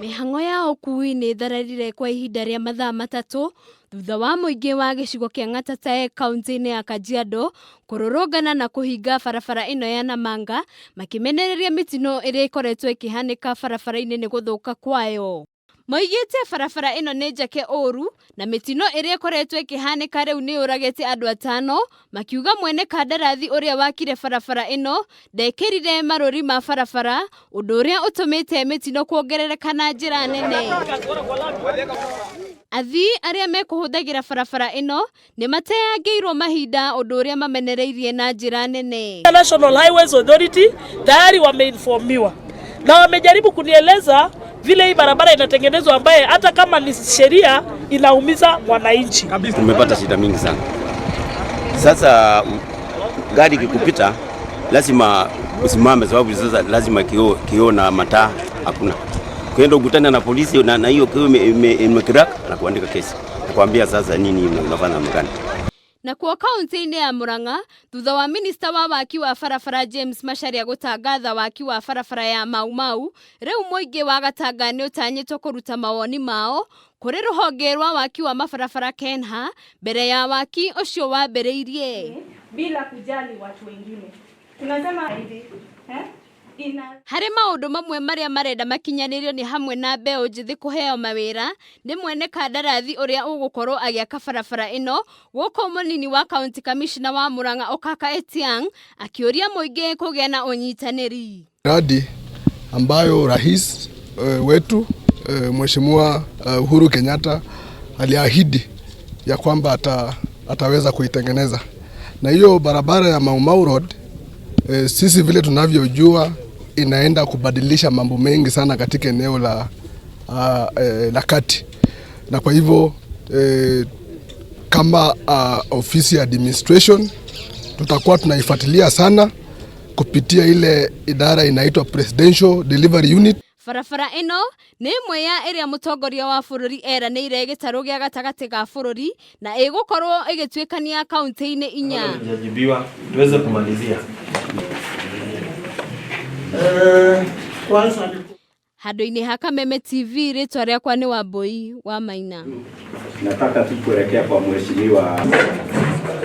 Mĩhang'o ya ũkui nĩ ĩthararire kwa ihinda rĩa mathaa 3 thutha wa mũingĩ wa gĩcigo kĩa Ng'atatae kaunti-inĩ ya Kajiado kũrũrũngana na kũhinga barabara ĩno ya Namanga makĩmenereria mĩtino ĩrĩa ĩkoretwo ĩkĩhanĩka barabara-inĩ nĩ gũthũka kwayo. Moigĩte barabara ĩno nĩ njake ũru na mĩtino ĩrĩa ĩkoretwo ĩkĩhanĩka rĩu nĩ yũragĩte andũ atano, makiuga mwene kandarathi ũrĩa wakire barabara ĩno ndekĩrire marũri ma barabara, ũndũ ũrĩa ũtũmĩte mĩtino kuongerereka na njĩra nene. Athii arĩa mekũhũthagĩra barabara ĩno nĩ mateangĩirwo mahinda, ũndũ ũrĩa mamenereirie na njĩra nene. National Highways Authority tayari wameinformiwa na wamejaribu kunieleza vile hii barabara inatengenezwa, ambaye hata kama ni sheria inaumiza mwananchi. Tumepata shida mingi sana. Sasa gari ikikupita lazima usimame, sababu sasa lazima kioo na mataa hakuna. Kwenda ukutane na polisi na hiyo kioo imecrack na kuandika kesi. Nakwambia sasa nini unafanya namna gani? Nakuo kaunti-inĩ ya Murang'a, thutha wa minista wa waki wa barabara James Macharia gũtangatha waki wa barabara ya Mau Mau, rĩu mũingĩ wa Gatanga nĩ ũtanyĩtwo kũruta mawoni mao kũrĩ rũhonge rwa waki wa mabarabara KENHA mbere ya waki ũcio wambĩrĩirie. Bila kujali watu wengine. Tunasema hivi, eh? Ina Harĩ maũndũ mamwe marĩa marenda makinyanĩrio nĩ hamwe na mbeũ njĩthĩ kũheo mawĩra nĩ mwene kandarathi ũrĩa ũgũkorwo agĩaka barabara ĩno, gũkũ mũnini wa county commissioner wa Murang'a Okaka Etiang akĩũria mũingĩ kũgĩa na ũnyitanĩri. Miradi ambayo rais wetu Mheshimiwa Uhuru Kenyatta aliahidi ya kwamba ataweza kuitengeneza, na hiyo barabara ya Mau Mau Road, sisi vile tunavyojua inaenda kubadilisha mambo mengi sana katika eneo la kati, na kwa hivyo kama ofisi ya administration tutakuwa tunaifuatilia sana kupitia ile idara inaitwa Presidential Delivery Unit. Barabara ĩno nĩ ĩmwe ya ĩrĩa mũtongoria wa bũrũri eranĩire gĩtarũ gĩa gatagatĩ ga bũrũri na ĩgũkorwo ĩgĩtuĩkania kaunti-inĩ 4. Hatujajibiwa tuweze kumalizia. Kwanza Handũ-inĩ ha Kameme TV, rĩtwa rĩakwa nĩ Wambui wa Maina. Nataka tu kuelekea kwa mheshimiwa.